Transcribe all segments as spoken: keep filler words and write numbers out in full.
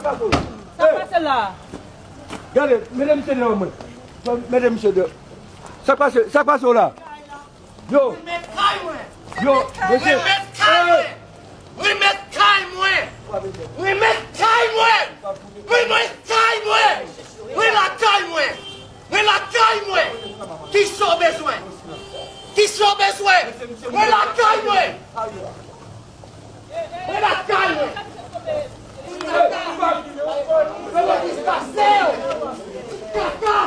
Sa k pase la? Gade, mete misye deyò mwen. Mete misye deyò. Sa k pase, sa k pase w la? Yo. Remèt kay mwen. Yo, mesye. Remèt kay mwen. Remèt kay mwen. Remèt kay mwen. Remèt kay mwen. Remèt lakay mwen. Mwen lakay mwen. Kisa w bezwen? Kisa w bezwen? Mwen lakay mwen. Mwen lakay mwen. Mwen lakay mwen. Kaka.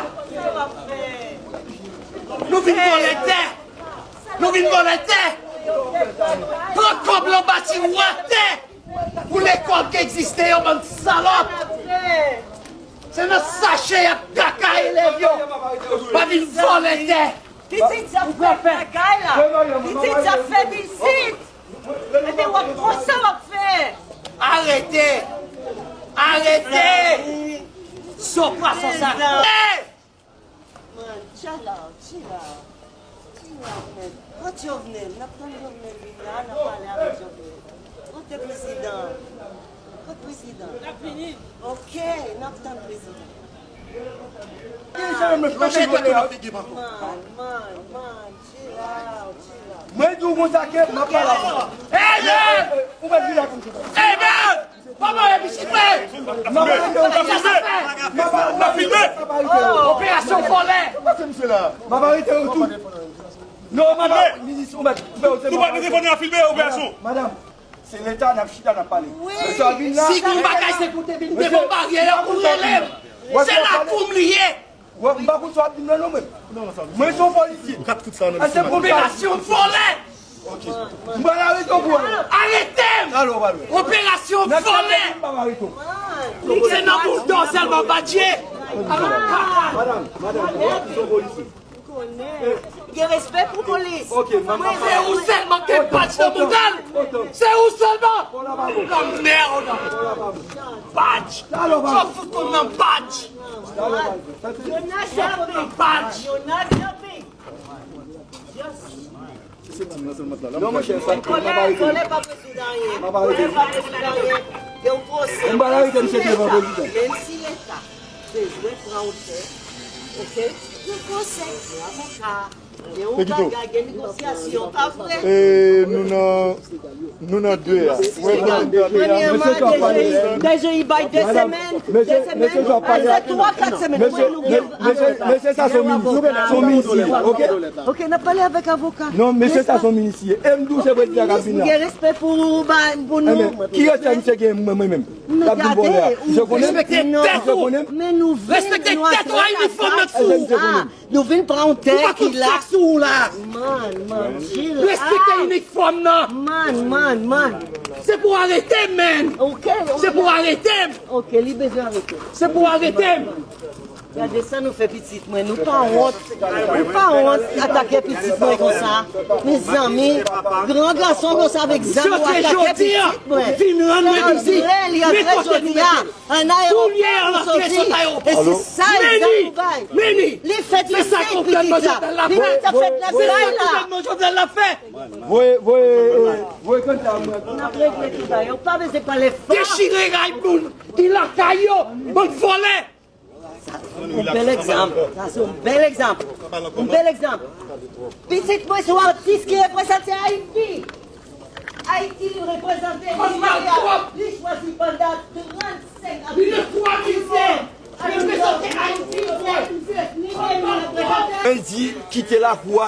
Nou vin vòlè tè. Nou vin vòlè tè. Pran kòb lan bati wè tè. Pou lekòl ki egziste yo, bann salòp. Se nan sache y ap kaka elèv yo. Pa vin vòlè tè. Pitit sa fè lakay la. Pitit sa fè isit. Epi w ap konsa w ap fè. Arete. Arete. Son pwason sa. Man, chill out, chill out. Chill out, man. Kot Jovenel? N ap tann Jovenel vin la, n ap pale avèk Jovenel. Kote prezidan? Kot prezidan? L ap vini. Ok, n ap tann prezidan. Deja, men, manje kote nan figi m ankò. Man, man, man, chill out, chill out. Mwen di w konsa ke m ap pale avè w. Hey, man! Ou mèt vin la konsa. Hey, man! Papa, e pitit mwen! Sa sa fè? Operasyon vòlè! M ap arete yo tout. Non, m ap, minis, ou mèt koupe yo, se mwen. Nou pa mete fò nou a filme operasyon. Madanm, se leta n ap chita, n ap pale. Mesye a vin la. Si gon bagay se pou te vin devan baryè a, ou rele m. Se lakou m li ye. Wè, m pa konn sa w ap di m nan non, mwen. Mwen se yon polisye. Operasyon vòlè! M pral arete w pou wè. Arete m! Operasyon vòlè! M p ap arete w. Se nan boul dò sèlman badj ye. Madanm, madanm, mwen se yon polisye. Gen respè pou polis. Se ou sèlman ki gen badj nan bouda l. Se ou sèlman. Lanmèd. Badj. Sa w fout konn nan badj. Yo nan shopping. Badj. Yo nan shopping. Non, monchè, sa, m ap arete. Kòlè, kòlè pa pou rezoud anyen. M ap arete. Kòlè pa pou rezoud anyen. Gen yon pwosè. M pral arete misye devan prezidan. Menm si leta bezwen pran otè, oke? Gen pwosè, gen avoka, gen yon bagay, gen negosyasyon, pa vre? E nou nan Nou nan de a. Premyèman, DJI bay de semèn, de semèn, se twa, kat semèn. Mesye, mesye, sa se yon minis, se yon minis li ye, oke? Oke, n ap pale avèk avoka. Non, mesye, sa se yon minis li ye. E m di w se prezidan k ap vin la. Gen respè pou, pou nou. Ki respè misye gen mwen, mwen menm? L ap vin vòlè a. Misye konnen m? Misye konnen m? Men nou vin, nou achte kaka. Nou vin pran yon tè ki la. Man, man, chill out. Respekte inifòm nan. Man, man, man. Se pou arete m, man. Ok, ok. Se pou arete m. Ok, li bezwen arete. Se pou arete m. Gade sa nou fè pitit mwen. Nou pa wont. Nou pa wont atake pitit mwen konsa. Mezanmi, gran gason konsa avèk zam ou atake pitit mwen. Vin rann mwen vizit. Nenpòt lè nou mete. An ayewopò pou soti. E se sa egzak ou bay. Li fèt isit, pitit la. Pitit la fèt lakay la. Voye, voye, voye kanta mwen. N ap regle tout bagay. Ou pa bezwen pale fò. Dechire ray moun ki lakay yo, bann vòlè. Yon bèl egzanp. Sa se yon bèl egzanp. Yon bèl egzanp. Pitit mwen se yon atis ki reprezante Ayiti. Ayiti li reprezante, li chwazi pandan trannsenk ane. Li nan twa mize. Li reprezante Ayiti, li reprezante. Mwen di kite lakou a.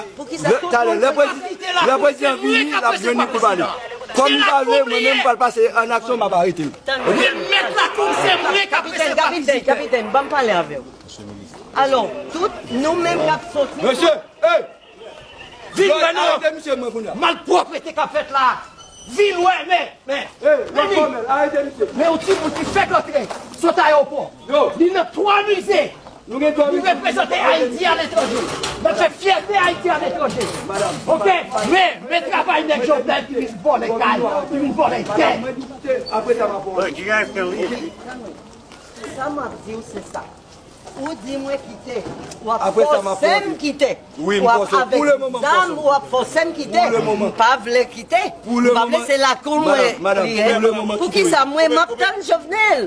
Talè, lè prezidan, lè prezidan vini, l ap jwenn li pou pale. Kòm li pa vle, mwen menm m pral pase an aksyon, m ap arete l. Remèt lakou, se mwen k ap resevwa vizitè. Kapitèn, kapitèn, ban m pale avè w. Alò, tout nou menm k ap soti. Mesye, hey! Vin wè non. Arete misye mwen kounye a. Malpwòpte k ap fèt la. Vin wè, men, men. Hey, w ap fòmèl, arete misye. Men yon timoun ki fèk rantre, sot ayewopò. Li nan twa mize. Nou gen twa mize. Li reprezante Ayiti aletranje. L ap fè fyète Ayiti aletranje. Oke? Men, men travay nèg Jovenel ki vin vòlè kay, ki vin vòlè tè. Apre sa, m ap fè. Sa m ap di w, se sa. Ou di mwen kite. W ap fòse m kite. W ap avèk zam, w ap fòse m kite. M pa vle kite. M pa vle, se lakou mwen li ye. Poukisa mwen m ap tann Jovenel?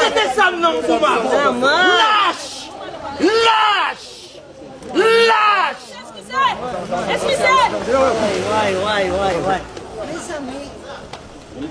Jete zam nan, Kouba. Lach! Lach! Lach! Eskize! Eskize! Way, way, way, way. Mezanmi.